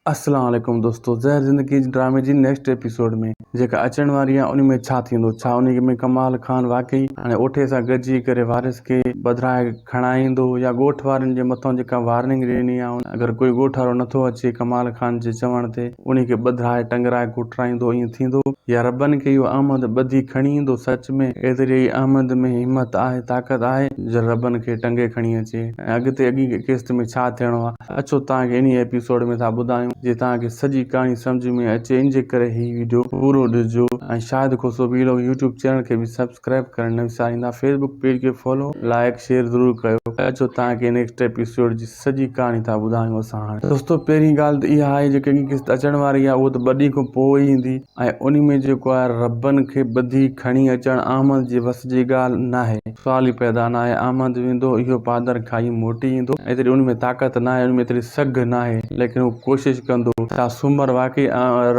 اسلام عليڪم دوستو زهر زندگي جي ڊرامي جي نيڪسٽ ايپيسوڊ ۾ جيڪا اچڻ واري آهي ان ۾ ڇا ٿيندو ڇا ان ۾ ڪمال خان واقعي هاڻي اوٺي سان گڏجي ڪري وارث کي ٻڌرائي کڻائيندو يا ڳوٺ وارن جي مٿان جيڪا وارننگ ڏني آهي اگر ڪوئي ڳوٺ وارو نٿو اچي ڪمال خان جي چوڻ تي ان کي ٻڌرائي ٽنگرائي ڪٽرائيندو ائين ٿيندو يا ربن کي اهو احمد ٻڌي کڻي ايندو سچ ۾ ايتري ئي احمد ۾ همت آهي طاقت آهي جو ربن کي ٽنگي کڻي اچي ۽ اڳتي اڳين قسط ۾ ڇا ٿيڻو آهي اچو توهان کي انهي ايپيسوڊ ۾ ٿا ٻڌايون جي توهان کي سڄي ڪهاڻي سمجهه ۾ اچي ان جي ڪري هي ويڊيو پورو ڏسجو ۽ Shahid Khoso vlog YouTube channel کي به سبسڪرائب ڪرڻ نه وساريندا فيسبوڪ پيج کي فالو لائيڪ شيئر ضرور ڪيو اچو توهان کي نيڪسٽ ايپيسوڊ جي سڄي ڪهاڻي ٿا ٻڌايون اسان هاڻي دوستو پهرين ڳالهه ته اها آهي جيڪا اڳين قسط اچڻ واري آهي اهو ته ٻه ڏينهن کان پوء ايندي ۽ انهي ۾ جيڪو آهي ربن کي ٻڌي کڻي اچڻ احمد جي وس جي ڳالهه ناهي. سوال ئي پيدا ناهي. احمد ويندو، اهو پادر کائي موٽي ايندو. ايتري ان ۾ طاقت ناهي، ان ۾ ايتري سگهه ناهي، ليڪن هو ڪوشش ڪندو. ڇا سومر واقعي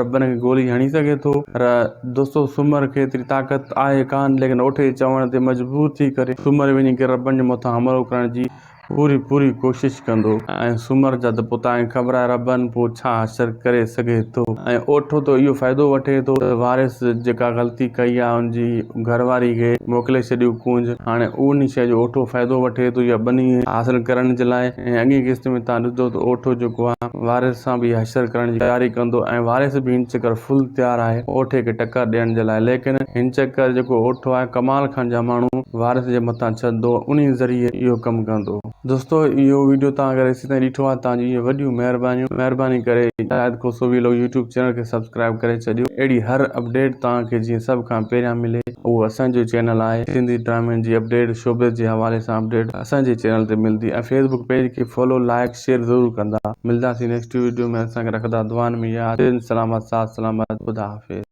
ربن کي گولي هڻي سگهي ٿو؟ پر دوستو سومر کي ايتري طاقت آهي ڪانه، ليڪن اوٺي جي چوڻ تي مجبور ٿي ڪري سومر وڃي ڪري ربن جي مٿان حملو ڪرڻ جي پوري پوري ڪوشش ڪندو ۽ سومر جا ته پوء توهان کي خبر آهي ربن پوء ڇا حشر ڪري سگهي ٿو ۽ اوٺو ته اهو فائدو وٺي ٿو ته وارث جيڪا غلطي ڪئي آهي ان جي گهر واري کي موڪلي ڇڏيو ڪونج هاڻي ان شيء جو اوٺو فائدو وٺي ٿو يا ٻنهي حاصل ڪرڻ جي لاء ۽ اڳين قسط ۾ توهان ڏسندو ته اوٺو جيڪو آهي وارث سان به حشر ڪرڻ جي تياري ڪندو ۽ وارث به هن چڪر فل تيار آهي اوٺي کي ٽڪر ڏيڻ جي لاء ليڪن هن چڪر جيڪو اوٺو آهي ڪمال خان جا ماڻهو وارث جي مٿان ڇڏندو انهي ذريعي اهو ڪم ڪندو. دوستو اهو ويڊيو توهان اگر هيسيتائين ڏٺو آهي توهان جون اهي وڏيون مهربانيون مهرباني ڪري Shahid Khoso vlog YouTube channel کي سبسڪرائب ڪري ڇڏيو اهڙي هر اپڊيٽ توهان کي جيئن سڀ کان پهريان ملي اهو اسان جو چينل آهي سنڌي ڊرامن جي اپڊيٽ شوبز جي حوالي سان اپڊيٽ اسان جي چينل تي ملندي ۽ فيسبوڪ پيج کي فالو لائڪ شيئر ضرور ڪندا ملداسين نيڪسٽ ويڊيو ۾ اسان کي رکندا دعائن ۾ ياد سنڌ سلامت ساٿ سلامت خدا حافظ.